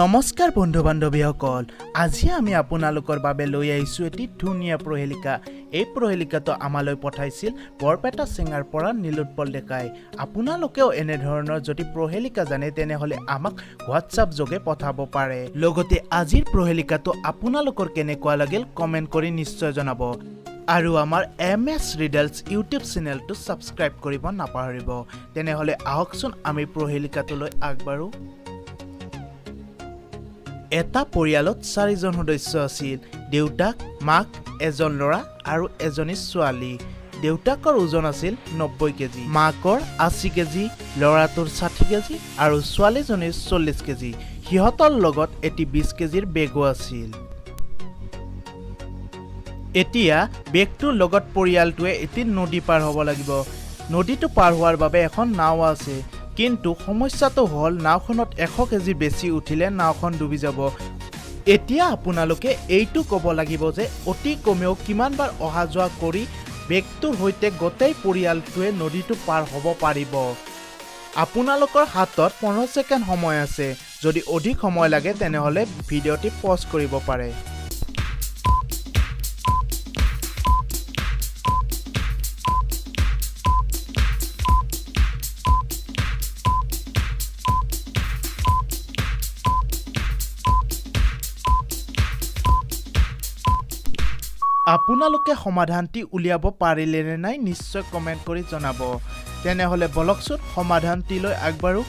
নমস্কাৰ বন্ধু বান্ধৱীসকল, আজি আমি আপোনালোকৰ বাবে লৈ আহিছোঁ এটি ধুনীয়া প্ৰহেলিকা। এই প্ৰহেলিকাটো আমালৈ পঠাইছিল বৰপেটা চেঙাৰ পৰা নীলোৎপল ডেকাই। আপোনালোকেও এনেধৰণৰ যদি প্ৰহেলিকা জানে, তেনেহ'লে আমাক হোৱাটছআপ যোগে পঠাব পাৰে। লগতে আজিৰ প্ৰহেলিকাটো আপোনালোকৰ কেনেকুৱা লাগিল কমেণ্ট কৰি নিশ্চয় জনাব আৰু আমাৰ এম এছ ৰিডেলছ ইউটিউব চেনেলটো ছাবস্ক্ৰাইব কৰিব নাপাহৰিব। তেনেহ'লে আহকচোন, আমি প্ৰহেলিকাটোলৈ আগবাঢ়োঁ। এটা পৰিয়ালত চাৰিজন সদস্য আছিল, দেউতাক, মাক, এজন ল'ৰা আৰু এজনী ছোৱালী। দেউতাকৰ ওজন আছিল 90 কেজি, মাকৰ 80 কেজি, ল'ৰাটোৰ 60 কেজি আৰু ছোৱালীজনীৰ 40 কেজি। সিহঁতৰ লগত এটি 20 কেজিৰ বেগো আছিল। এতিয়া বেগটোৰ লগত পৰিয়ালটোৱে এটি নদী পাৰ হ'ব লাগিব। নদীটো পাৰ হোৱাৰ বাবে এখন নাও আছে, কিন্তু সমস্যাটো হ'ল নাওখনত 100 কেজি বেছি উঠিলে নাওখন ডুবি যাব। এতিয়া আপোনালোকে এইটো ক'ব লাগিব যে অতি কমেও কিমানবাৰ অহা যোৱা কৰি বেগটোৰ সৈতে গোটেই পৰিয়ালটোৱে নদীটো পাৰ হ'ব পাৰিব। আপোনালোকৰ হাতত 15 ছেকেণ্ড সময় আছে। যদি অধিক সময় লাগে, তেনেহ'লে ভিডিঅ'টি পজ কৰিব পাৰে। আপোনালোকে সমাধানটি উলিয়াব পাৰিলেনে নাই, নিশ্চয় কমেণ্ট কৰি জনাব। তেনেহ'লে বলকচোন, সমাধানটিলৈ আগবাঢ়ো।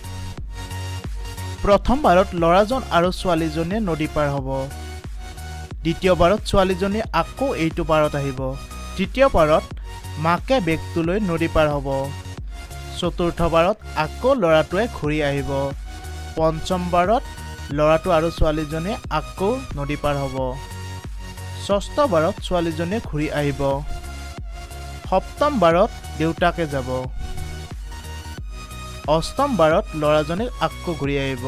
প্ৰথমবাৰত ল'ৰাজন আৰু ছোৱালীজনীয়ে নদী পাৰ হ'ব। দ্বিতীয়বাৰত ছোৱালীজনী আকৌ এইটো পাৰত আহিব। তৃতীয়বাৰত মাকে বেগটো লৈ নদী পাৰ হ'ব। চতুৰ্থবাৰত আকৌ ল'ৰাটোৱে ঘূৰি আহিব। পঞ্চমবাৰত ল'ৰাটো আৰু ছোৱালীজনীয়ে আকৌ নদী পাৰ হ'ব। ষষ্ঠবাৰত ছোৱালীজনীয়ে ঘূৰি আহিব। সপ্তমবাৰত দেউতাকে যাব। অষ্টমবাৰত ল'ৰাজনে আকৌ ঘূৰি আহিব।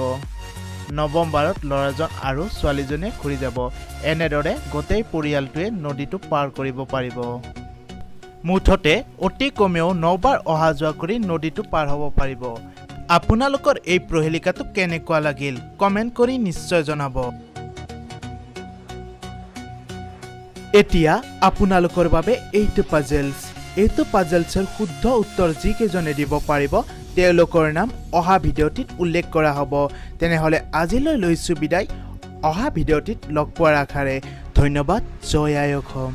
নৱমবাৰত ল'ৰাজন আৰু ছোৱালীজনীয়ে ঘূৰি যাব। এনেদৰে গোটেই পৰিয়ালটোৱে নদীটো পাৰ কৰিব পাৰিব। মুঠতে অতি কমেও নবাৰ অহা যোৱা কৰি নদীটো পাৰ হ'ব পাৰিব। আপোনালোকৰ এই প্ৰহেলিকাটো কেনেকুৱা লাগিল, কমেণ্ট কৰি নিশ্চয় জনাব। এতিয়া আপোনালোকৰ বাবে এইটো পাজেলছ। এইটো পাজেলছৰ শুদ্ধ উত্তৰ যিকেইজনে দিব পাৰিব, তেওঁলোকৰ নাম অহা ভিডিঅ'টিত উল্লেখ কৰা হ'ব। তেনেহ'লে আজিলৈ লৈছোঁ বিদায়, অহা ভিডিঅ'টিত লগ পোৱাৰ আশাৰে। ধন্যবাদ। জয় আই অসম।